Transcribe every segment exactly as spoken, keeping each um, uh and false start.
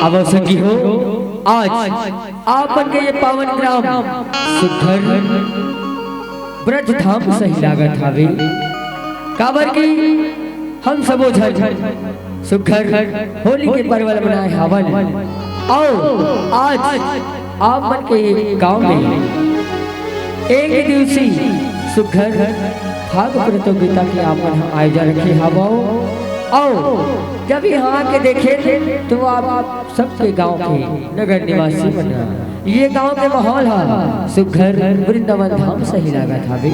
आवो संगी हो, आज आप मन के ये पावन ग्राम सुघर ब्रज धाम सही लागत हावे, काबर कि हम सबो झन सुघर होली के पर्व ल मनाए हावन। अउ आज आप मन के गांव में एक दिवसीय सुघर फाग प्रतियोगिता के आप मन ह आयोजन रखे हावव। अउ जब यहाँ के देखे तो आप सबके गांव के नगर निवासी मन ह ये गांव के माहौल ह सुघर वृंदावन धाम सही लागत हावे।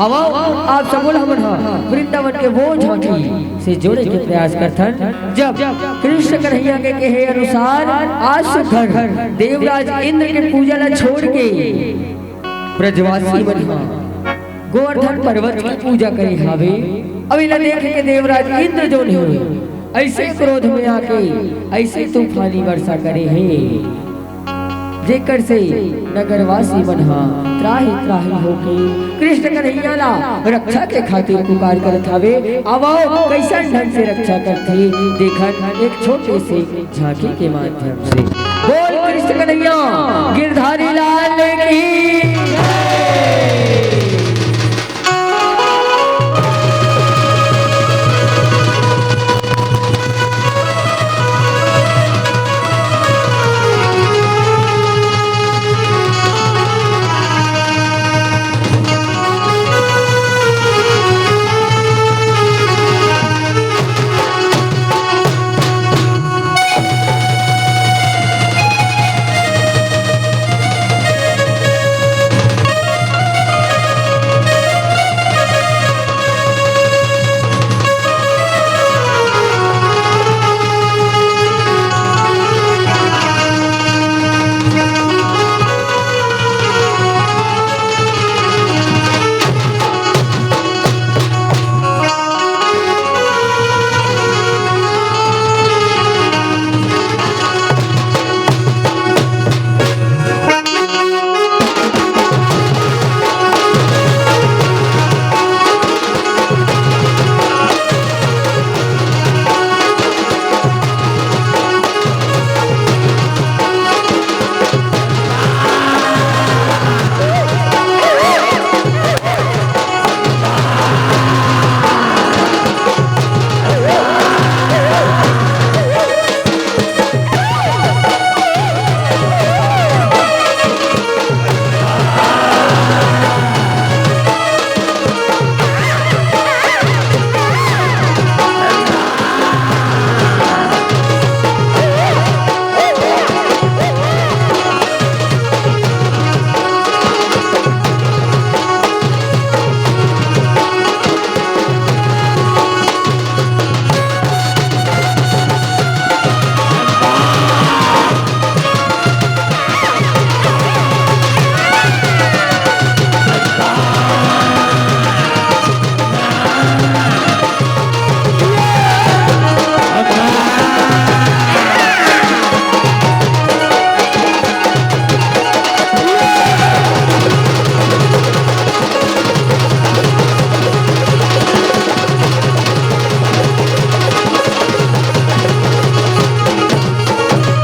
आवव, आप सबो ल हमन ह वृंदावन के वो झांकी से जोड़े के प्रयास करथन, जब कृष्ण कन्हैया के कहे अनुसार आज सुघर देवराज इंद्र के पूजा ला छोड़ के ब्रजवासी मन ह गोवर्धन पर्वत के पूजा करे हावे। अउ एला देख के देवराज इंद्र जोन हे, अइसे क्रोध में आके अइसे तूफानी वर्षा करे हे, जेकर से नगरवासी मन ह त्राहि त्राहि होके कृष्ण कन्हैया ला रक्षा के खातिर पुकार करत हावे। आवव, कइसन ढंग से रक्षा करथे, देखन एक छोटे से झांकी के माध्यम से। बोल कृष्ण कन्हैया गिरधारी लाल की।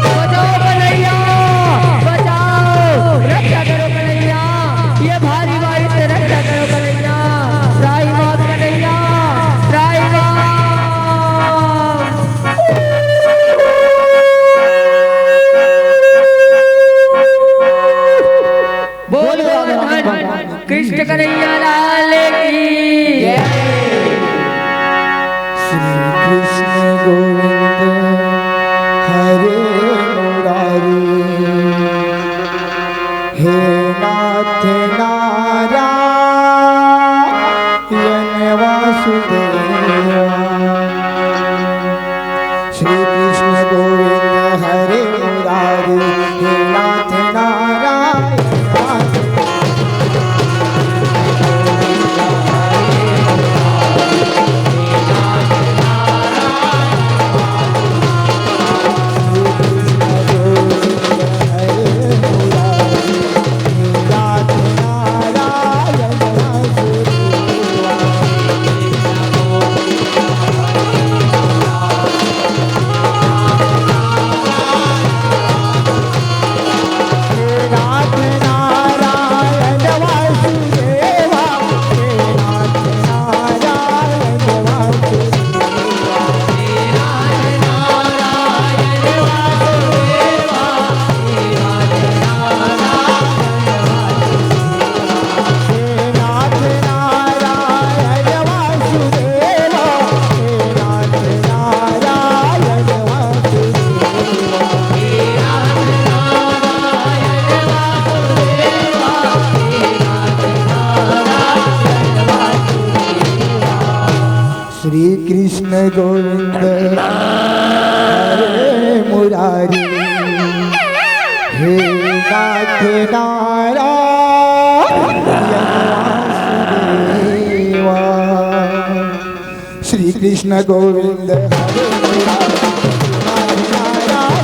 बचाओ कन्हैया, बचाओ, रक्षा करो कन्हैया, ये भारी बारिश से रक्षा करो कन्हैया, त्राहि माम कन्हैया, त्राहि माम। बोल गोवर्धन कृष्ण कन्हैया लाल की। श्री कृष्ण गोविंद हरे मुरारी, हे नाथ नारायण वासुदेवा। श्री कृष्ण गोविंद हरे मुरारी, हे नाथ नारायण। श्री कृष्ण गोविंद हरे मुरारी, हे नाथ नारायण वासुदेवा। श्री कृष्ण गोविंद हरे मुरारी, नाथ नारायण।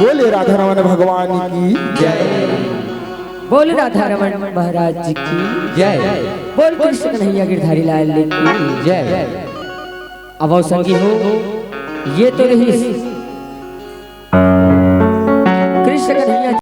बोले राधा रमन भगवान की जय। बोल राधा रमन महाराज जी की जय। बोल कृष्ण कन्हैया गिरधारी लाल की जय। अब आओ संगी हो, ये तो रही कृष्ण कन्हैया।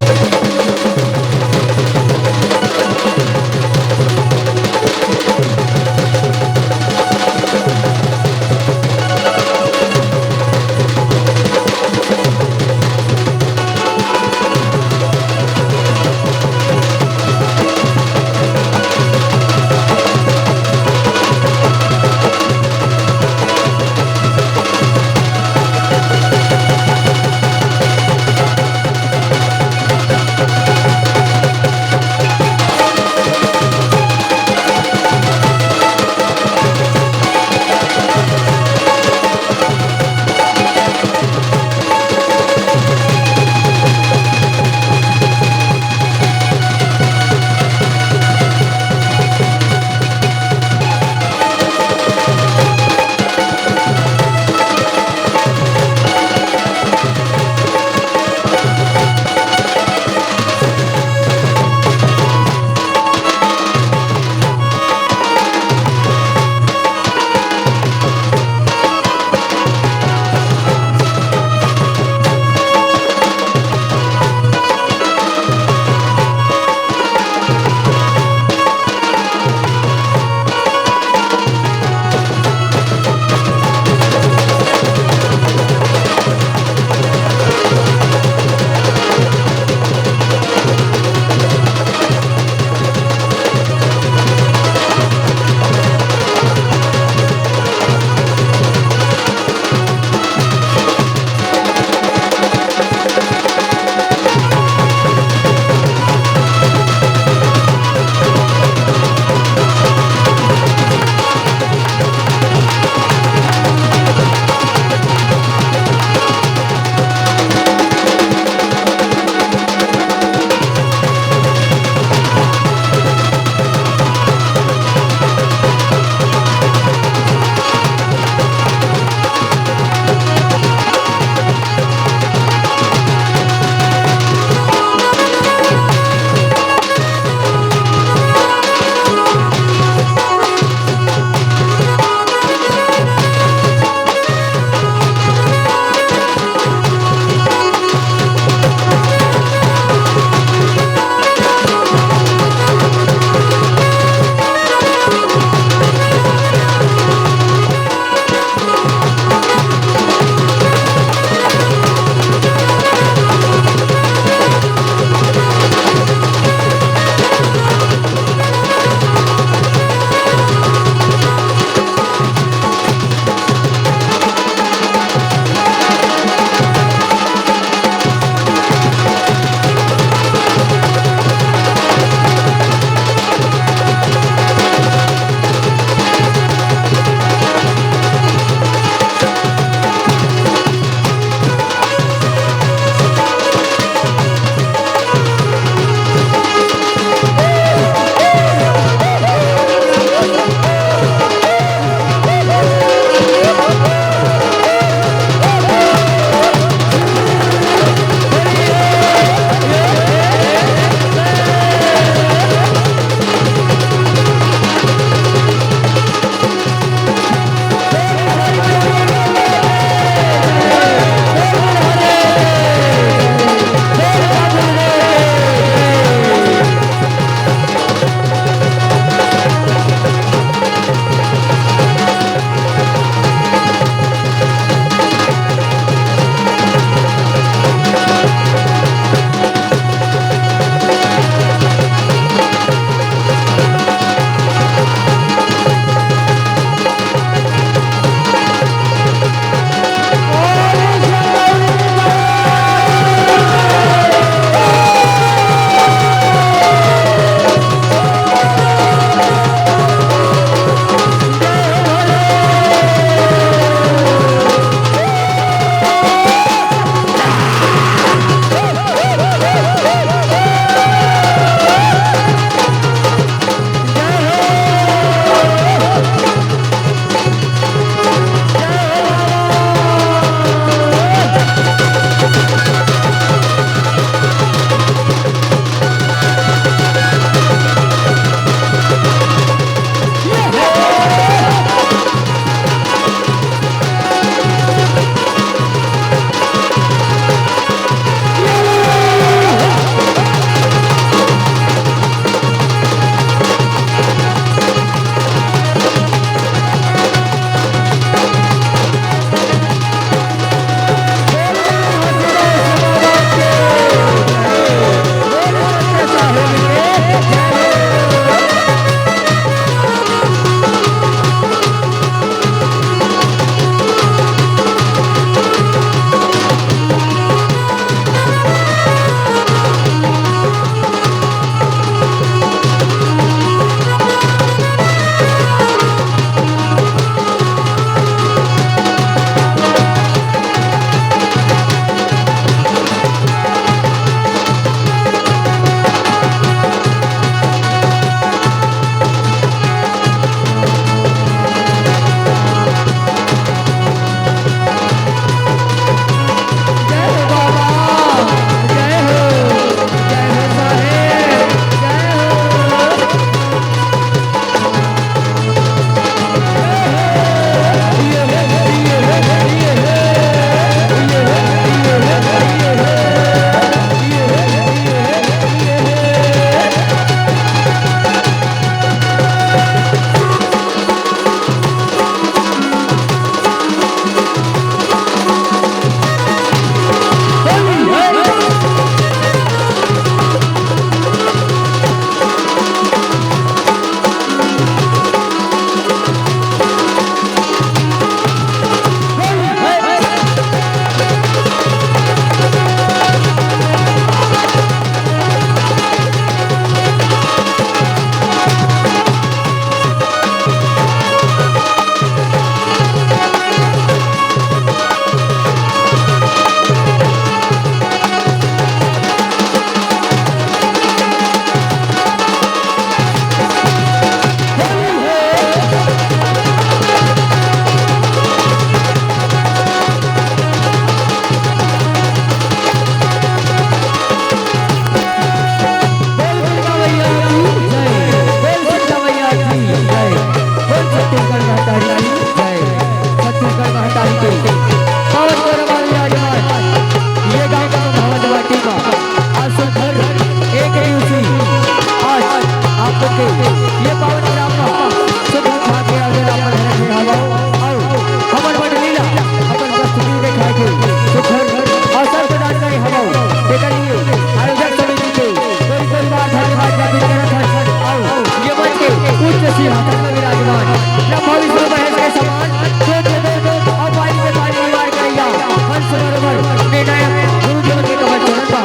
सिंहासन में विराजमान, ब्रह्मा विष्णु महेश के समान, दो दो दो दो, अपारी के पारी निवार करैया, हंस बरोबर निर्णायक गुरु जीवन के कमल चरण बा।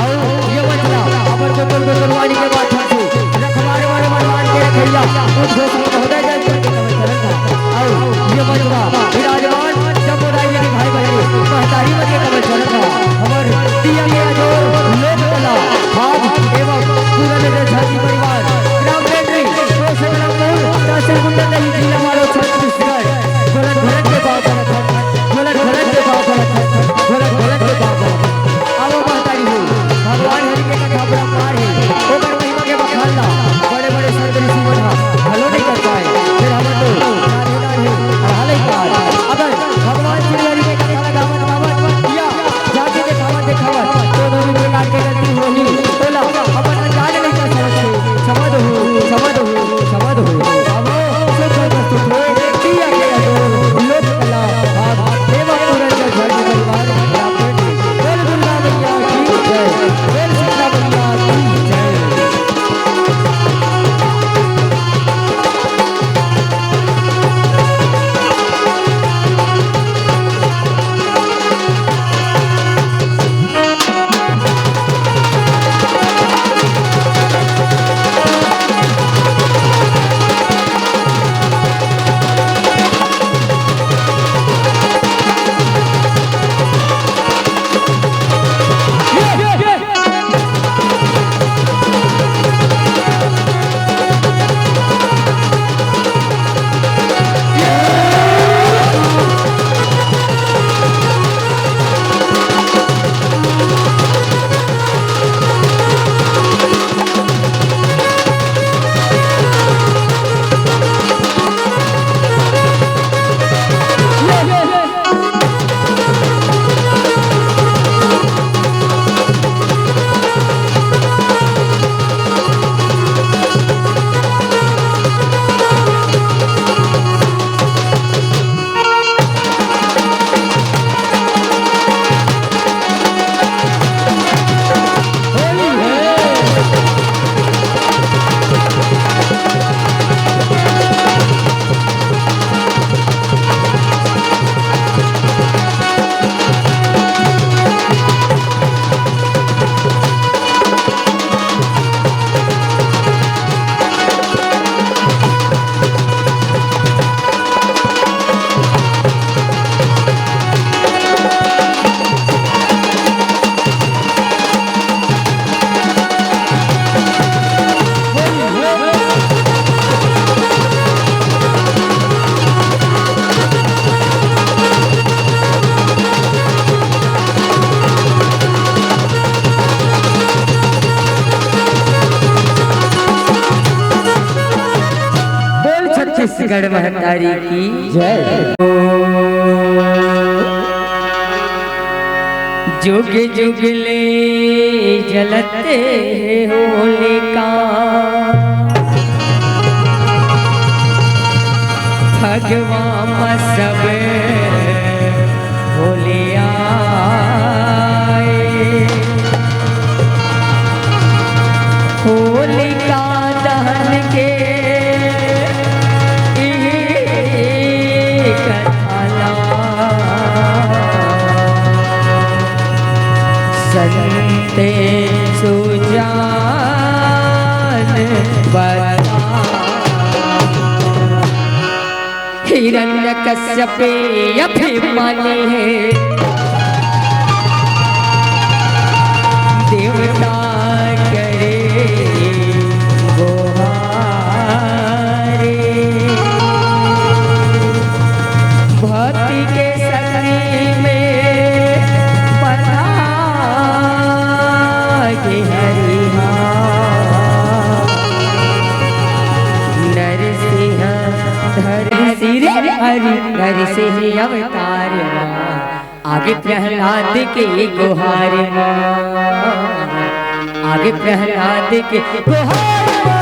अउ ये मंच ला अपन गोकुल गोकुल वाणी के माध्यम से रखवारे वाले भगवान के रखैया, उद्घोष महोदय जन के कमल चरण बा। अउ ये मंच ला विराजमान जम्बोदाई जी के भाई बहनी महतारी मन के कमल चरण बा। हमर दिया के अजोर लोक कला, भाग एवं पूरन के झांकी परिवार, ग्राम पेंड्री, पोस्ट कलमपुर, तहसील गुंडरदेही, जिला बालोद, छत्तीसगढ़। ढोलक ढोलक के पाँव परत हन, ढोलक ढोलक के पाँव परत हन, ढोलक ढोलक के पाँव परत हन। आवो महतारी हो, भगवान हरि के कथा अपरंपार हे, ओकर महिमा के बखान ला बड़े बड़े संत ऋषि मन ह घलो नइ कर पाए, फेर हमन तो नान्हे नान्हे अड़हा लइका। अगर भगवान श्री हरि के कथा ला गावत गावत या झांकी देखावत देखावत कोनो भी प्रकार के गलती होही, तोला अपन अनजान लइका समझ के क्षमा दहू, क्षमा दहू, क्षमा दहू। अब शुद्ध प्रस्तुत हो दिया के अजोर लोक कला भाग सेवा पूरन के झांकी परिवार ग्राम पेंड्री। बोल दुर्गा मैया की जय, बोल शीतला मैया की जय। बोल छत्तीसगढ़ महतारी की जय। जुग जुग ले जलत हे होलिका, भगवा म सब होलिया। होलिका दहन के इही कथा ला संत सुजान बता। हिरण्यकश्यप अभिमानी हे, देवता करे गोहारे। भक्ति के शक्ति में बना के हरिहा नरसिंह धरती रे हरि नरसिंह अवतार मा, आगे प्रहलाद के गोहार मा, आगे प्रहलाद के गोहार मा।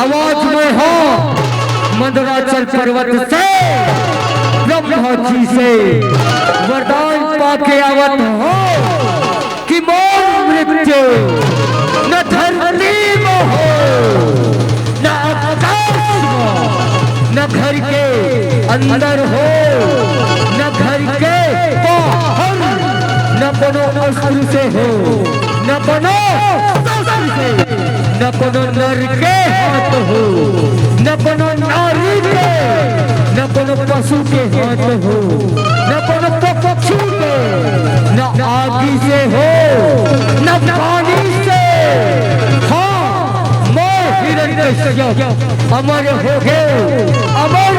आवाज में हो मंदराचल पर्वत से ब्रह्मा जी से वरदान पाके आवत हो कि मोर मृत्यु न धरती में हो, न आकाश में, न घर के अंदर हो, न घर के बाहर, न कोनो अस्त्र से हो, न कोनो शस्त्र से, न कोनो नर के हाथ हो, न कोनो नारी के, न कोनो पशु के हाथ हो, न कोनो पक्षी के, न आगी से हो, न पानी से। हाँ, मैं हिरण्यकश्यप अमर हो गए, अमर।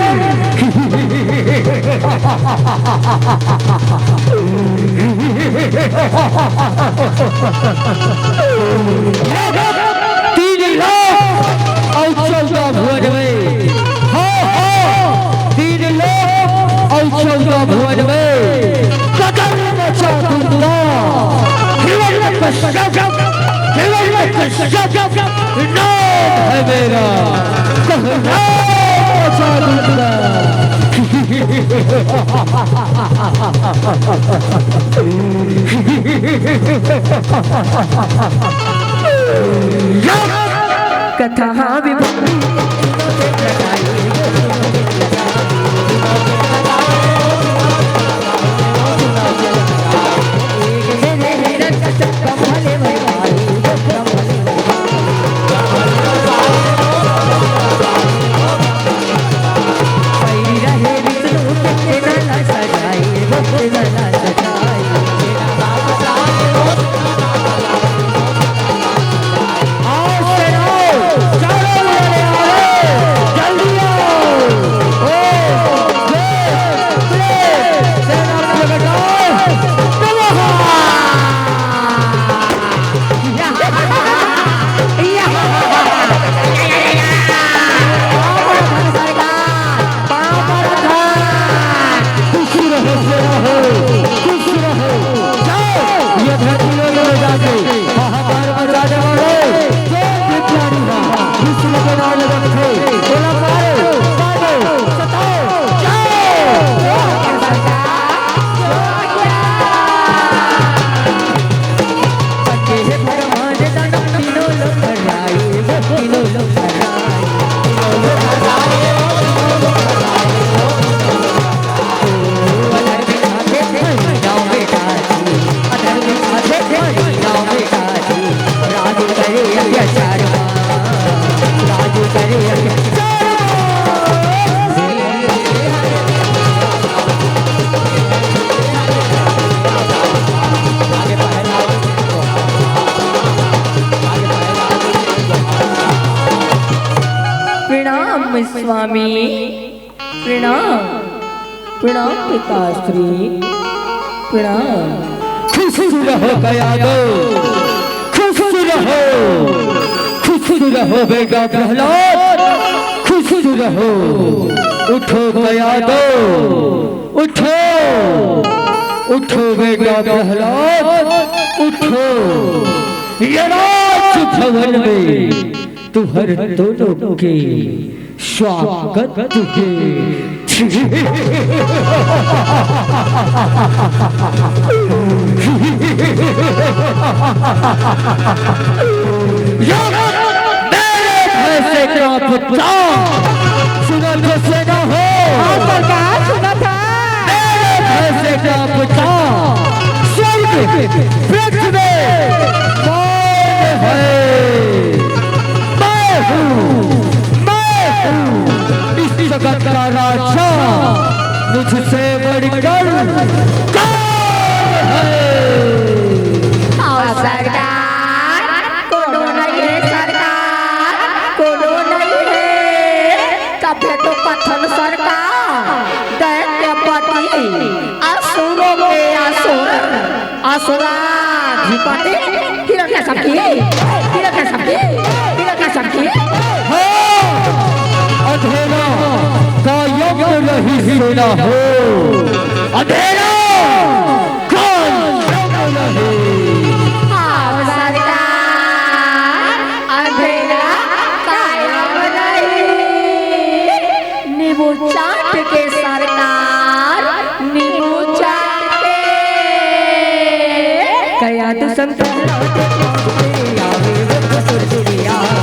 तीन लोक अउ चौदह भुवन में, हाँ, हाँ, तीन लोक अउ चौदह भुवन में कदर मचा दूंगा। हिरण्यकश्यप, हिरण्यकश्यप नाम है मेरा, कहर मचा दूंगा। कथा विभक्ति खुश रहो, खुश रहो। जाओ, ये धरती लोग में जाके हाहाकार मचाने वाले जो भी प्राणी हैं, विष्णु के नाम रखे, बोला मारो, मारो, सताओ, जाओ। प्रणाम स्वामी, प्रणाम, प्रणाम पिताश्री, प्रणाम। खुश रहो कयादो, खुश रहो, खुश रहो बेटा प्रहलाद, खुश रहो। उठो कयादो, उठो, उठो बेटा प्रहलाद, उठो। ये राजभवन में तुम्हर दोनों के स्वागत है। मेरे भय से कांपता सुनत हो सेना हो। हाँ सरकार, सुनत है। मेरे भय से कांपता स्वर्ग पृथ्वी मौन है। मैं हूँ, मैं हूँ इस जगत का राजा, मुझसे बढ़कर कौन है? हाँ सरकार, कोनो नहीं है सरकार, कोनो नहीं है। तभे तो कथन सरकार, दैत्यपति, असुरों के असुर, असुराधिपति हिरण्यकश्यप की, हिरण्यकश्यप की, हिरण्यकश्यप की। हाँ, अंधेरा कायम रही सेना हो। अंधेरा कायम रही। हाँ सरकार, अंधेरा कायम संत प्रहलाद के पास में आवे, वो कसूर चले आवे।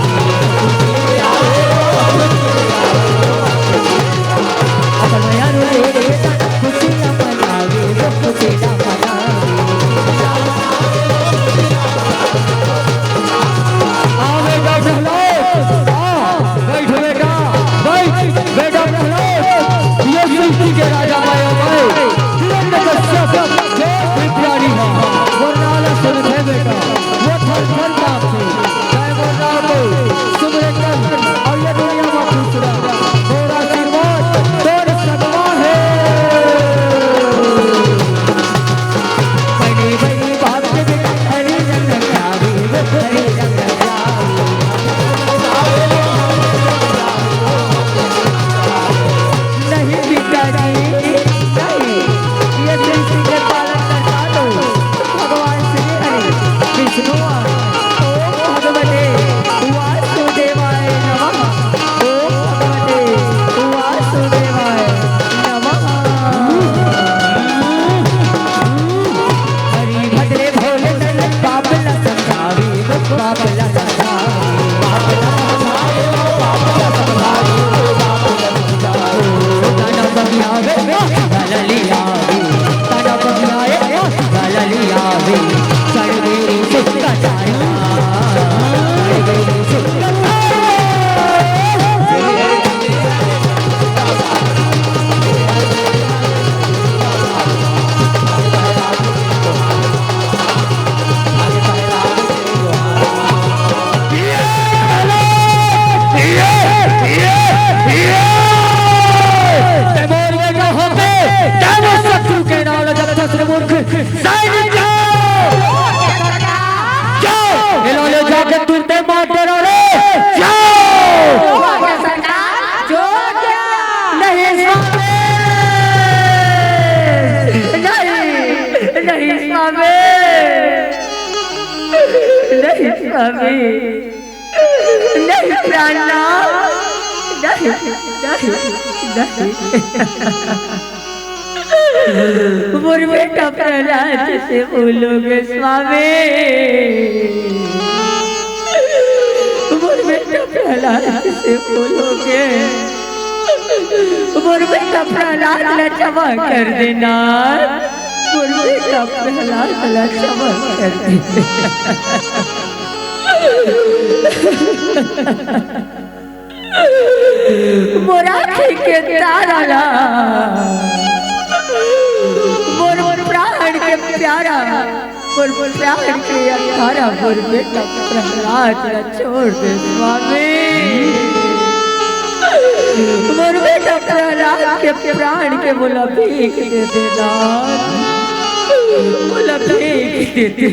नहीं, नहीं, प्राणनाथ, नहीं, नहीं, नहीं। मोर बेटा प्रहलाद से बोलोगे स्वामी, मोर बेटा प्रहलाद से बोलोगे, मोर बेटा प्रहलाद ला क्षमा कर देना, मोर बेटा प्रहलाद ला क्षमा कर देना। मोर आँखी के तारा ला, मोर प्राण के प्यारा, मोर प्राण के अंगारा, मोर बेटा प्रहलाद ला छोड़ दे स्वामी। मोर बेटा प्रहलाद के प्राण के मोला भीख दे देना, मोला भीख दे दे।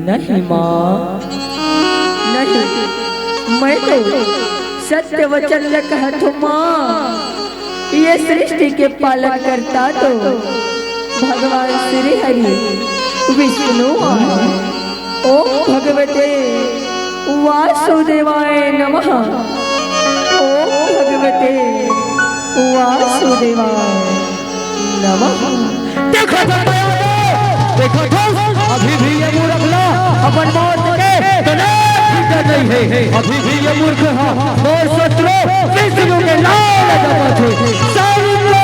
नहीं माँ, नहीं, मैं तो सत्य वचन ल कहत हूँ माँ, ये सृष्टि के पालन करता तो भगवान श्री हरि विष्णु आए। ओम भगवते वासुदेवाय नमः। ओम भगवते वासुदेवाय नमः। देखो तो, देखो तो, अभी भी ये मूर्ख ला अपन मौत के तने फिकर नहीं है। अभी भी ये मूर्ख हा मोर शत्रु विष्णु के लाल जपत हे। सारी को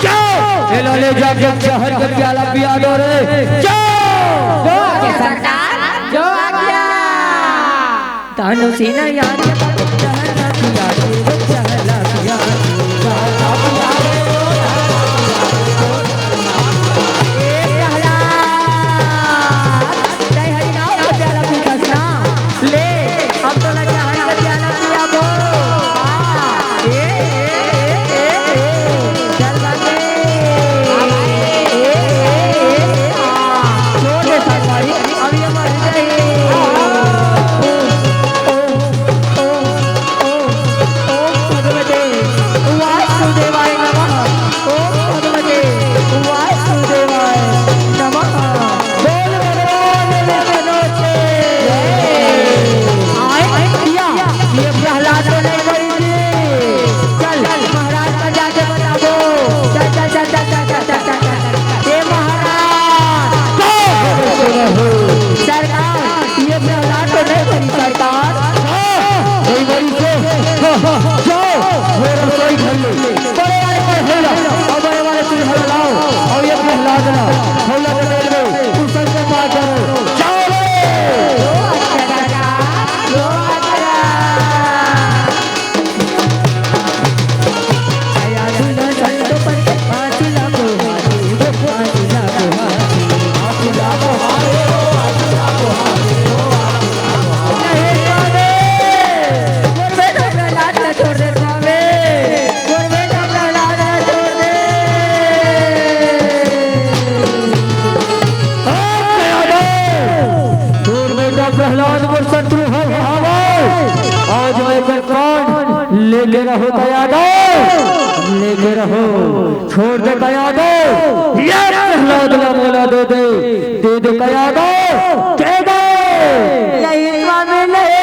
जाओ, एला ले जाके जहर का प्याला पिया दो रे। जाओ। जो आज्ञा। तानु सीना याद लेके रहो का यादव, लेके रहो, छोड़ दे का यादव, ये प्रहलाद ला मोला दे दे, दे दे का यादव, दे दे। नहीं स्वामी, नहीं।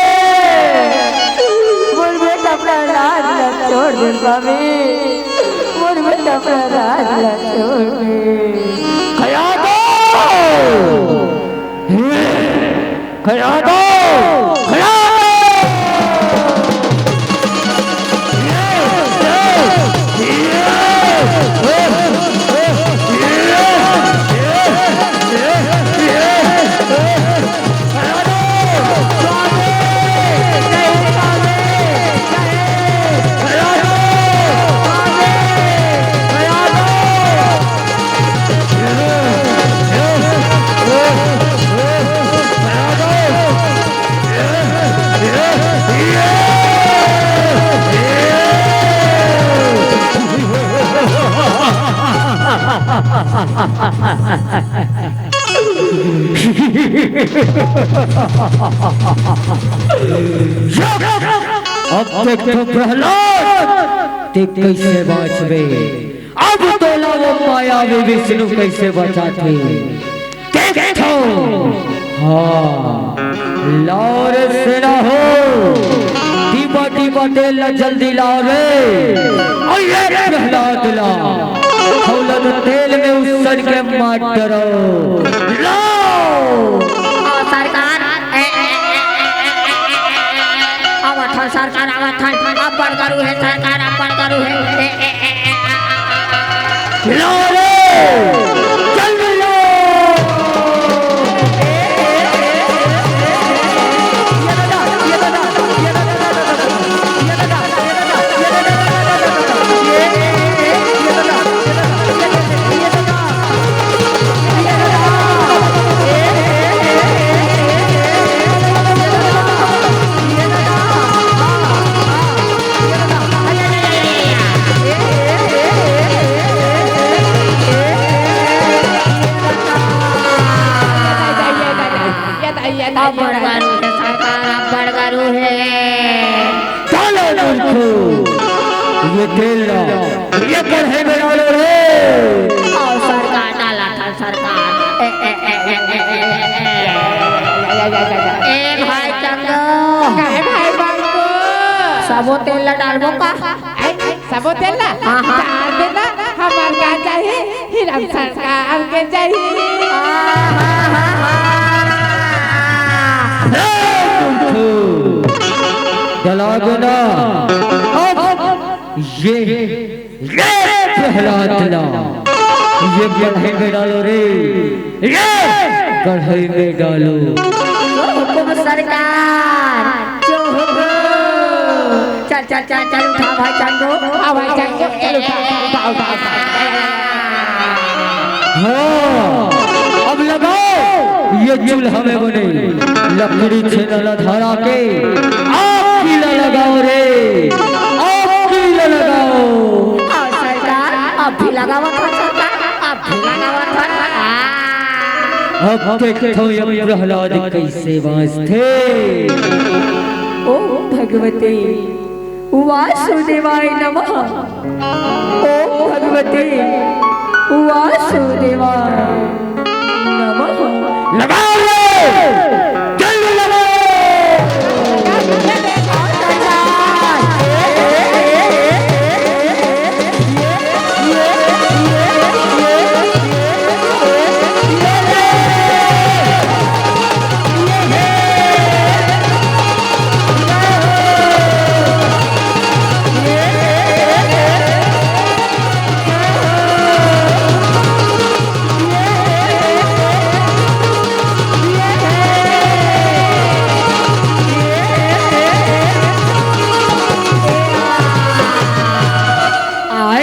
मोर बेटा प्रहलाद ला छोड़ दे स्वामी, मोर बेटा प्रहलाद ला छोड़ दे। का यादव। खड़ा हो! खड़ा हो! अब देख तो प्रहलाद, ते कैसे बाँचबे? अब तोला वो मायावी विष्णु कैसे बचाथे? देखथो। हाँ, लाओ रे सेना हो, टीपा टीपा तेल ला जल्दी लाओ रे। अउ ये प्रहलाद ला, हौला तो तेल में उसन के मार डरो। लाओ। ओ सरकार, ए, ए, ए, आवत हन सरकार, आवत हन। अब्बड़ गरू हे सरकार, अब्बड़ गरू हे। ए, ए, ए, ए, आ, आ, आ, आ, आ। लो रे, चल लो। अब्बड़ गरू हे सरकार, अब्बड़ गरू हे। चलो मूर्खो, ये तेल ला, ये कढ़ाई में डालो रे। आओ सरकार, डाला था सरकार। ए, ए, ए, ए, ए, ए, ए, ए। ए भाई चंदो। काहे भाई बाबू? सबो तेल ला डालबो का? ए, सबो तेल ला? हाँ, हाँ। डाल देना, हमार का चाही? हिरन सरकार के चाही। हाँ, हाँ, हाँ, हाँ। ए, मूर्खो। जला देना। अब ये, ये प्रहलाद ला, ये कढ़ाई में डालो रे, ये कढ़ाई में डालो। जो हुकुम सरकार, जो हुकुम। चल, चल, चल, चल, उठा भाई चंदो। हाँ भाई चंदो, चल उठा, उठा, उठा, उठा। हाँ, अब लगाओ ये चूल्हा में बने लकड़ी छेना ला धरा के आग की ला लगाओ रे, आग की ला लगाओ। हाँ सरकार, अब भी लगावत हन सरकार, अब भी लगावत हन। अब देखथो ये प्रहलाद कैसे बाँचथे। ओम भगवते वासुदेवाय नमः। ओम भगवते वासुदेवाय नमः। लगाओ रे! जल्दी लगाओ! आय।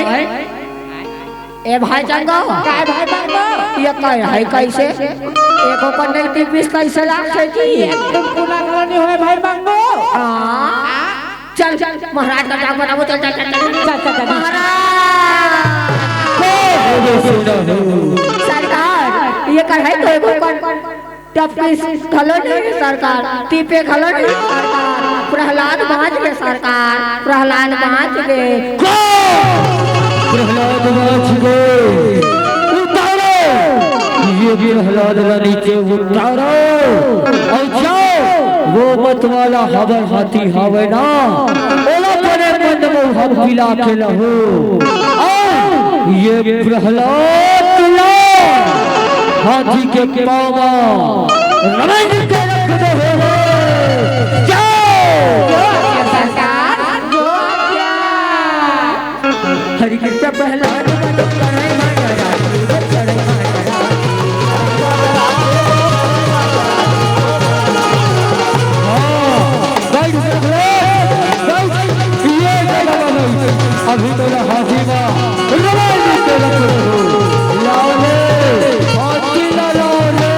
ए भाई चंदो। काय भाई चंदो? ये काय है कैसे? एको कर नहीं टीपिस कैसे लागथे जी? एक टुनकुना घलो नहीं होय भाई चंदो। हाँ। चल, चल, महाराज का जाग बनाओ, चल, चल, चल, चल। चल, चल, चल। महाराज। सरकार, ये कढ़ाई तो एको कर टपकिस घलो नहीं हे सरकार, टीपे घलो नहीं हे सरकार। प्रहलाद बाँच गे सरकार, प्रहलाद बाँच गे। का? प्रहलाद बाँच गे। उतारो। ये प्रहलाद ला नीचे उतारो। अउ जाओ, वो मत वाला हबर हाथी हावय ना, ओला बने मन में हम पिला के लहू। अउ ये प्रहलाद ला हाथी के पाँव म रमंज के रख दे हो। जाओ। सरकार, हरि कृपा प्रहलाद। हाँ, बैठ प्रहलाद, बैठ, ये जगह बैठ। अभी तो ना हाथी मा रमंज के रख दे हो। लाओ ले, हाथी ला लाओ ले।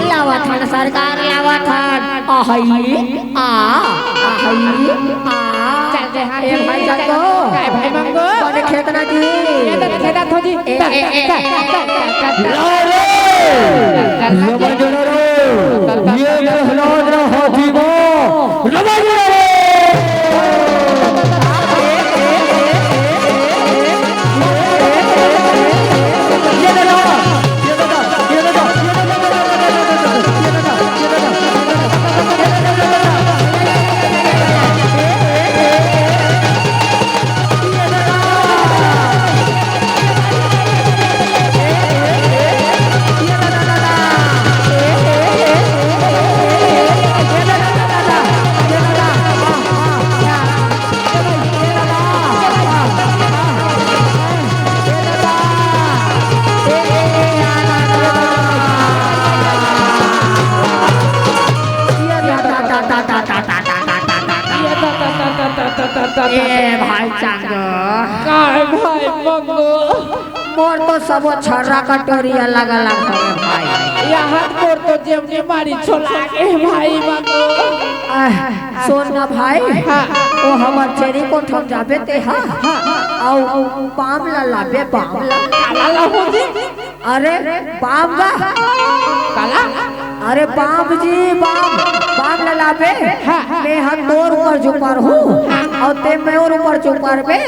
लावत हन सरकार, लावत हन। आहई, आ, आहई, आ। चल दे, हाँ ए जी, भाई चल। जातो। काय भाई मंगू? बने खेत ना जी। ये तो खेत ना थो जी। ए, ए, ए, ए, ए। ला रे। चल, चल, चल। समझ लो रे। ये प्रहलाद रा हाथी बा। समझ लो रे। ए भाई चांदो। काय भाई मंगू? मोर तो सबो छर्रा कटोरी अलग-अलग हवे भाई। यहाँ मोर तो जेवनी मारी छोला के भाई मंगू। आह, सुन ना भाई, हाँ। वो हमर छेरी को ठम जाबे ते हा। हाँ। अउ बाम ला लाबे, बाम ला। काला ला हो जी? अरे बाम गा। काला? अरे बाम जी, बाम, बाम ला लाबे। हाँ। मैं हा तोर ऊपर जुपर हूँ, अउ ते मोर ऊपर जुपरबे।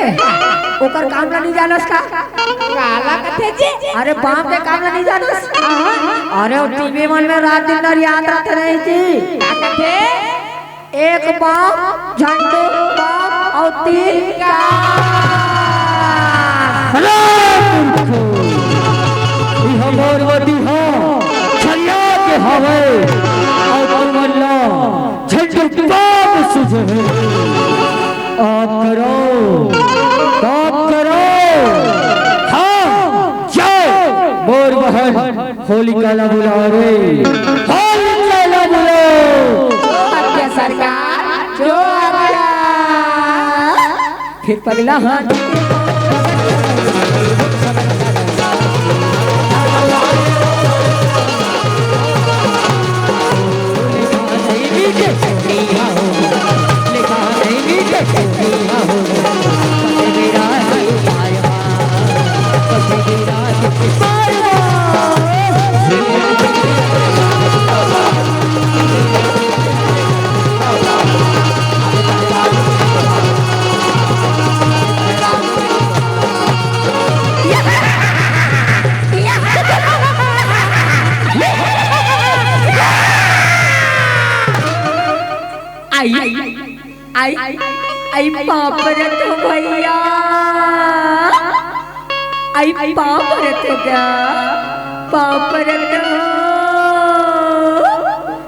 ओकर काम ला नहीं जानस का? काला कथे जी? अरे बाम के काम ला नहीं जानस? हाँ। अरे वो टीवी मन में रात दिन नरियात रहते नहीं जी। का कथे? एक बाम, झंडू बाम अउ तीन का। अरे मूर्खो, इह मोर वती ह छरिया के हवय, अउ तुमन ला झंडू बाम सुझे हे। आप करो, आप करो। हाँ, जाओ, मोर बहन होलिका ला बुलाओ रे, होलिका ला बुलाओ। जो आज्ञा सरकार, जो आज्ञा। फिर पगला हाथ। आई, आई, आई, पाँव परत हो भैया, आई पाँव परत हो गा, पाँव परत हो।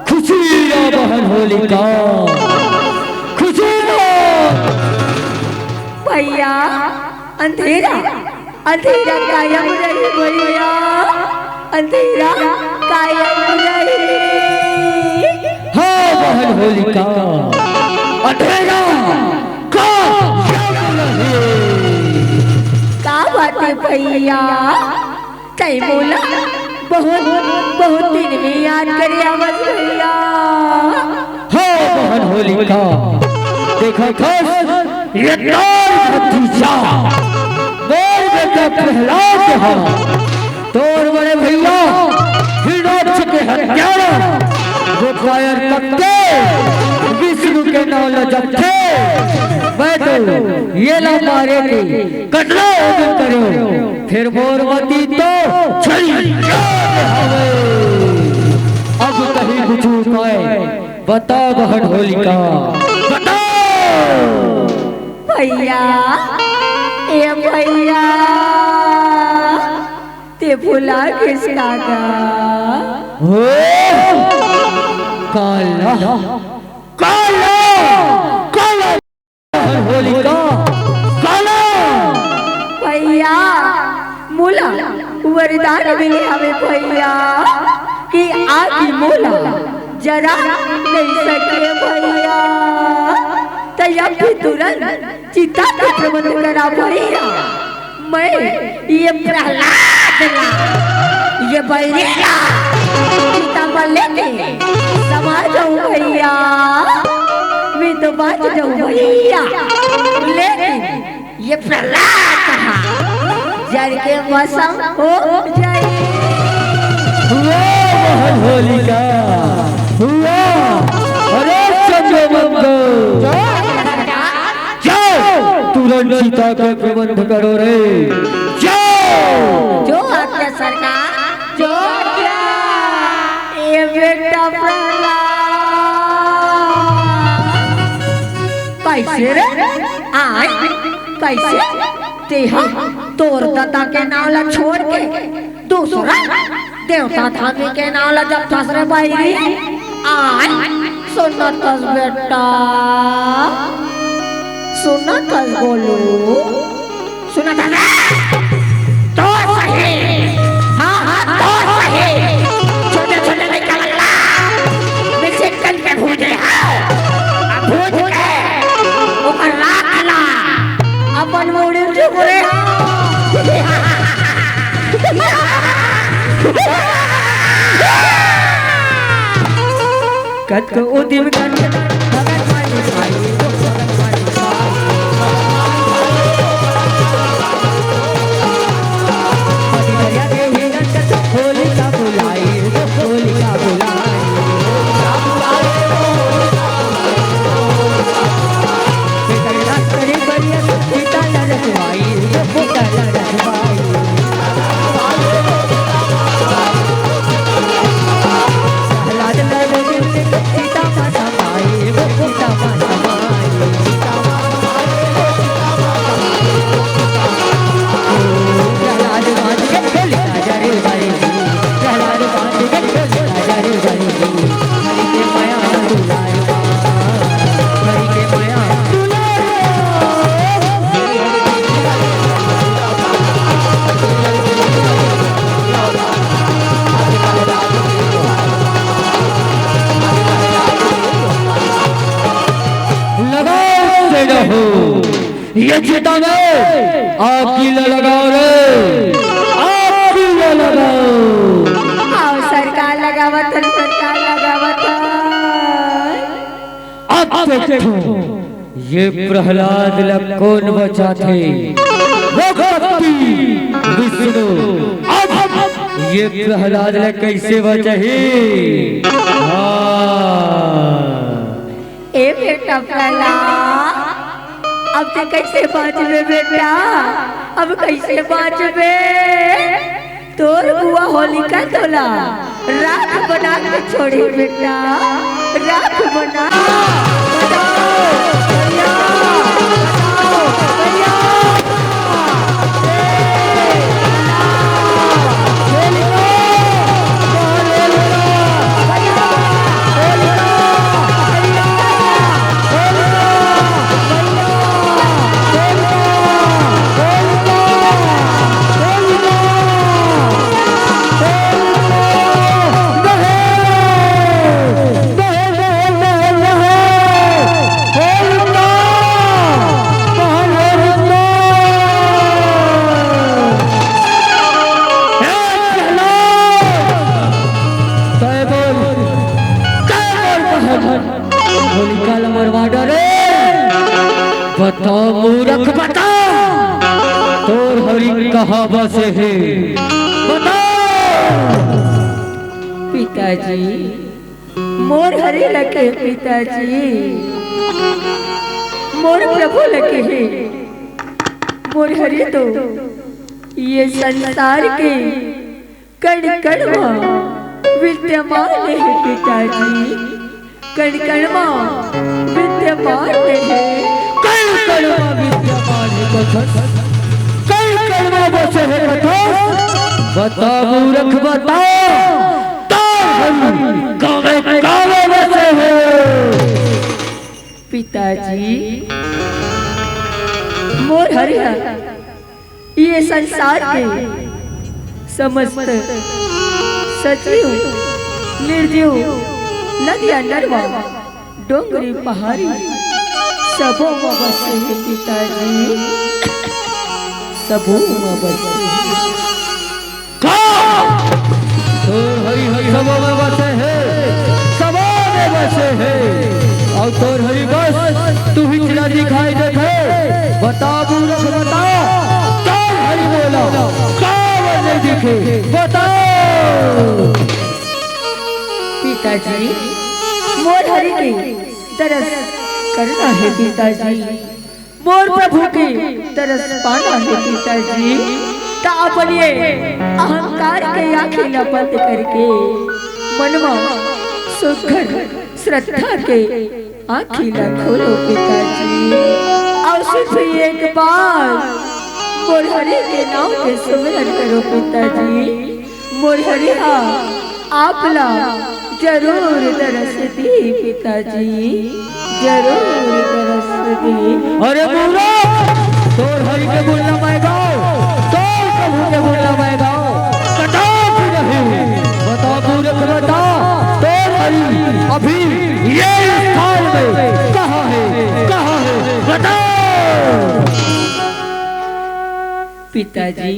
खुशी रा बहन होलिका, खुशी रा। भैया, अंधेरा, अंधेरा कायम रही भैया, अंधेरा कायम रही। हाँ बहन होलिका, अंधेरा कायम रही। का बात हे भैया? तै मोला बहुत, बहुत दिन में याद करे आवस भैया। हाँ बहन होलिका, देखत हस, ये तोर भतीजा, मोर बेटा प्रहलाद हा, तोर बड़े भैया हिरणाक्ष के हत्यारा, जो कायर तक के विष्णु के नाव ल जपथे, मैं तो ये ला मारे के कतना उदिम करेंव, फेर मोर मती तो छड़ी हवे। अब कहीं कुछ उपाय बता बहन होलिका, बता। भैया, ए भैया, ते भुला गेस का गा? हो, काला, काला, काला, होलिका, काला। भैया, मोला वरदान मिले हवे भैया, कि आगी मोला जरा नहीं सके भैया। त अब भी तुरंत चिता के प्रबंध करा भैया। मैं ये प्रहलाद ला, ये बैरी ला, चिता म लेके समा जाऊं भैया, मैं तो बाच जाऊं भैया। लेकिन ये प्रहलाद हा जर के भसम हो जाई। हुआ बहन होलिका, हुआ। अरे चंद्रमंगल, जाओ, तुरंत चिता के प्रबंध करो रे, जाओ। जो आज्ञा सरकार, जो आज्ञा। ए बेटा प्रहलाद, कैसे रे? आय, कैसे? तेहा तोर ददा के नाव ला छोड़ के दूसरा देवता धामी के नाव ला जपथस रे बैरी। आय, सुनत हस बेटा, सुनत हस गोलू, सुनत हस ना? तो सही, हाँ, हाँ, तो सही। छोटे, छोटे लइका मन ला बेचैन करके भूजे, हाँ। अब भूज के ओकर राख ला अपन मुड़ी में चुप रहे। कतको उदिम करके भगत मानी साई, भगत मानी साई। पति दरिया के हिरन कतको होलिका बुलाई, होलिका बुलाई। लगाओ से रहो। ये चिता में आगी ल लगाओ रे, आगी ल लगाओ। आओ सरकार लगावत हन, सरकार लगावत हन। अब देखो ये प्रहलाद ल कोन बचाथे। भगवती विष्णु, अब ये प्रहलाद ल कैसे बचाही? हाँ। ए बेटा प्रहलाद, अब ते कैसे बाँचबे बेटा, अब कैसे बाँचबे? तोर बुआ होलिका तोला राख बना के छोड़ी बेटा, राख बना। बचाओ, भैया, बचाओ, भैया। होलिका ल मरवा डरे। बता मूरख, बता, तोर हरि कहाँ बसे हे? बता। पिताजी, मोर हरि ल कहे पिताजी, मोर प्रभु ल कहे। मोर हरि तो ये संसार के कण कण म विद्यमान हे पिताजी, कण कण म विद्यमान हे। कण कण म विद्यमान हे कथस, कण कण म बसे हे कथस। बता मूरख बता, तोर हरि कामे कामे बसे हे। पिताजी, मोर हरि ह ये संसार के समस्त सजीव, निर्जीव, नदिया, नरवा, डोंगरी, पहाड़ी, सबो म बसे हे पिताजी, सबो म बसे हे। का? तोर हरि ह सबो म बसे हे, सबो म बसे हे। अउ तोर हरि बस तुहीच ला दिखाई देथे। बता मूरख बता, तोर हरि मोला काबर नइ दिखे? बता। पिताजी, मोर हरि के दरस करना हे पिताजी। मोर प्रभु के दरस पाना हे पिताजी, त अपन ये अहंकार के आँखी ला बंद करके मन म सुघर श्रद्धा के आँखी ला खोलो पिताजी, अउ सिर्फ एक बार मोर हरि के नाम के सुमिरन करो पिताजी। मोर हरि ह आप ला जरूर दरस दी पिताजी, जरूर दरस दी। अरे मूरख, तोर हरि के गुण ल मैं गाँव, तोर प्रभु के गुण ल मैं गाँव, कतौ भी नहीं। बता मूरख बता, तोर हरि अभी ये स्थान में कहाँ हे, कहाँ हे? बता। पिताजी,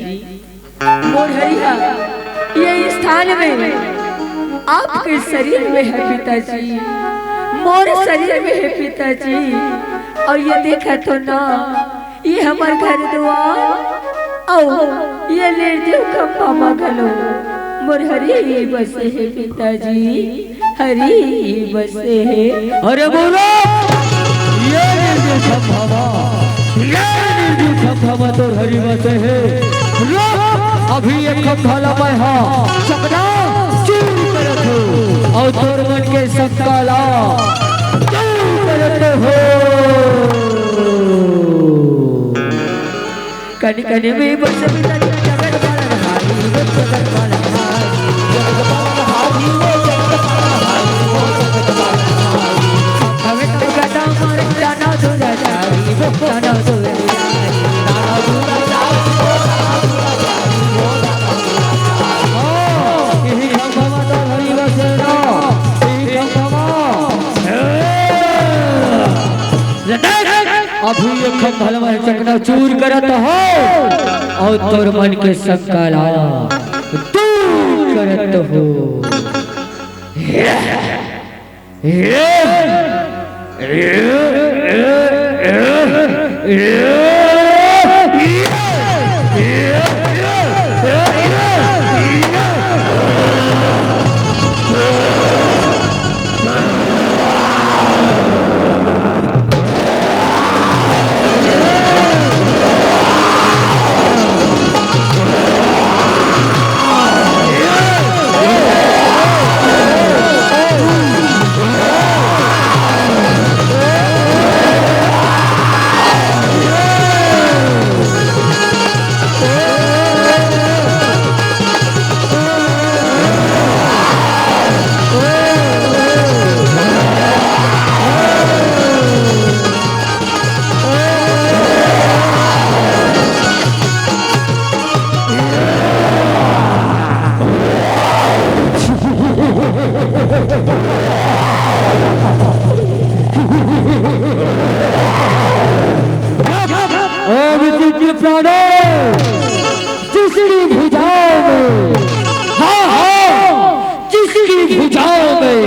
मोर हरि ह ये स्थान में आपके शरीर में हे पिताजी, मोर शरीर में हे पिताजी। अउ ये देखत हो ना, ये हमर घर दुआर, अउ ये निर्जीव खंभा म घलो मोर हरि बसे हे पिताजी। हरि बसे हे। अरे बोलो, ये निर्जीव खंभा म, ये निर्जीव खंभा म तोर हरि बसे हे। रुक, अभी ये खंभा ला मैं हा चकना चूर करत हूँ, अउ तोर मन के शंका ला दूर करत हूँ। कन कन में बस बिना जगत पालनहारी, वो जगत पालनहारी, जगत पालनहारी, वो जगत पालनहारी, वो जगत पालनहारी। हमें तो गदा मार जाना दुराचारी, वो जाना दुराचारी, जाना दुराचारी, वो जाना दुराचारी, वो जाना दुराचारी। हाँ, यही हम भगवान हरि बसेरा, यही हम भगवान। अभी ये खंभा ल मैं चकनाचूर करत हूँ अउ तोर मन के शंका ला दूर करत हूँ। ओ विचित्र प्राणी, जिसकी भुजाओं में, हाँ, हाँ, जिसकी भुजाओं में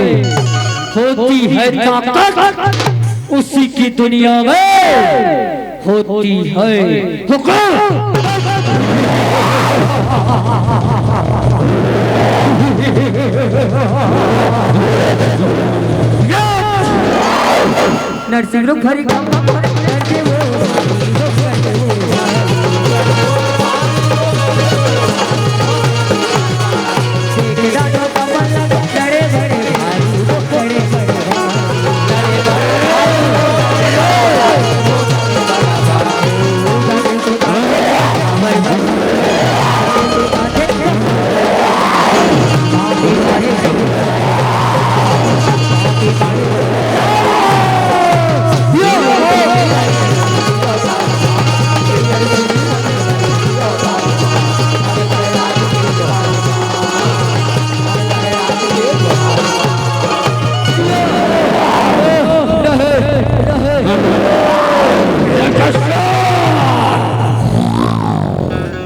होती है ताकत, उसी की दुनिया में होती है हुकूमत। नरसिंह रूप हरि का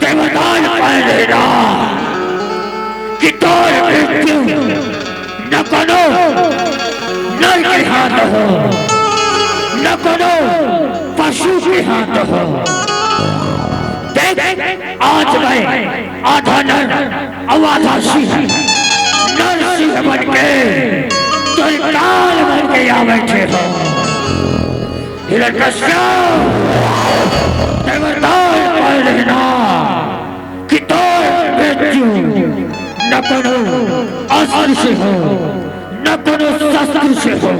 देवदान पाए देना कि तोर मृत्यु न कोनो नर के हाथ हो, न कोनो पशु के हाथ हो। देख, आज मैं आधा नर अउ आधा सिंह, नर सिंह बन के तोर काल बन के आ बैठे हो। हिरण्यकश्यप, देवदान पाए लेना कि तोर मृत्यु न कोनो अस्त्र से हो, न कोनो शस्त्र से हो।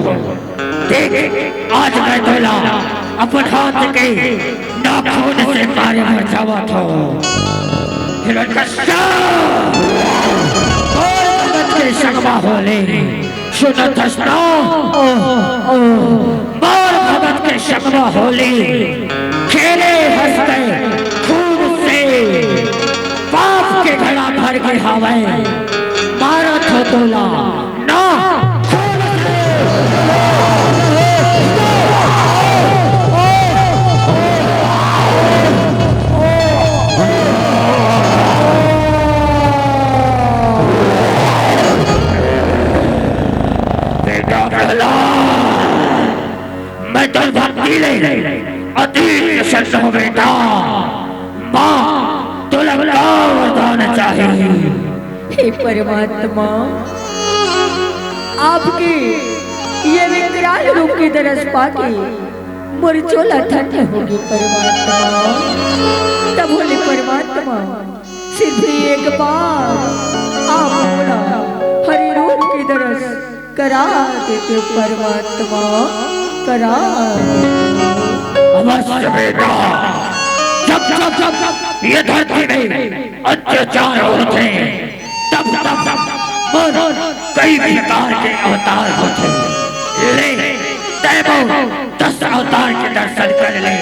देख, आज मैं तोला अपन हाथ के नाखून से मारे बर जावत हो। हिरण्यकश्यप, तोर भगत के संगमा होले, सुन धसना, मोर भगत के संगमा होले, खेले हंसते खून से, पाप के घड़ा भर के हावय, मारत हो तोला ना खून से। बेटा प्रहलाद, मैं तो भक्ति ले अति प्रसन्न हूँ बेटा। माँ, तोला का वरदान चाहिए? हे परमात्मा, आपके ये विकराल रूप के दरस पाके मोर चोला धन्य होगे परमात्मा। तब बोले परमात्मा, सिर्फ एक बार आप मोला हरि रूप के दरस करा देते परमात्मा, करा देते। अवश्य बेटा, जब जब जब ये धरती में अत्याचार होथे, तब तब मोर कई प्रकार के अवतार होथे। ले, तैं मोर दस अवतार के दर्शन कर ले,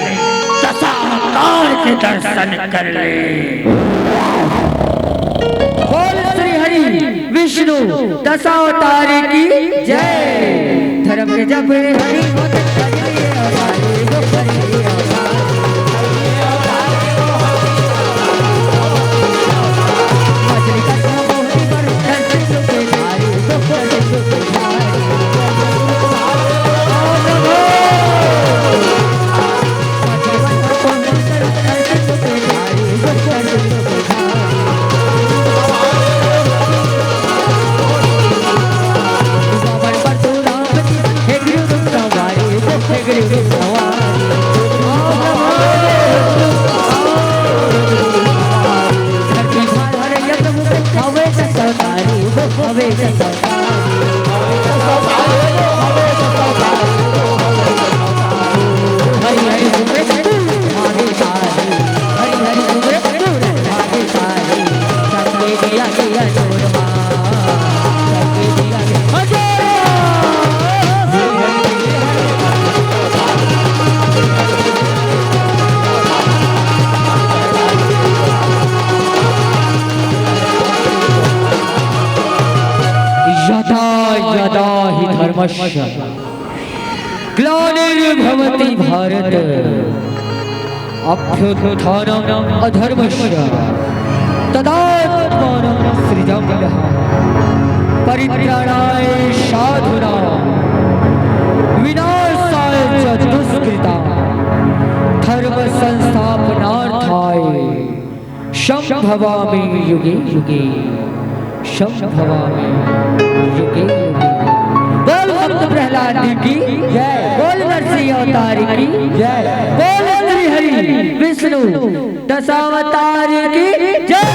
दस अवतार के दर्शन कर ले। बोल श्री हरि विष्णु दशावतारी की जय। धर्म के जब हरि यदा यदा हि धर्मस्य ग्लानिर्भवति भारत, अभ्युत्थानम् अधर्मस्य, तदात्मानं सृजाम्यहम्। परित्राणाय साधूनां विनाशाय च दुष्कृताम्, धर्म संस्थापनार्थाय संभवामि युगे युगे, संभवामि युगे युगे। बोल भक्त प्रहलाद जी की जय। बोल नरसिंह अवतार की जय। बोल श्री हरि विष्णु दशावतार की जय।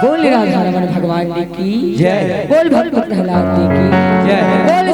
बोल राधा रमन भगवान जी की जय। बोल भक्त प्रहलाद जी की जय। बोल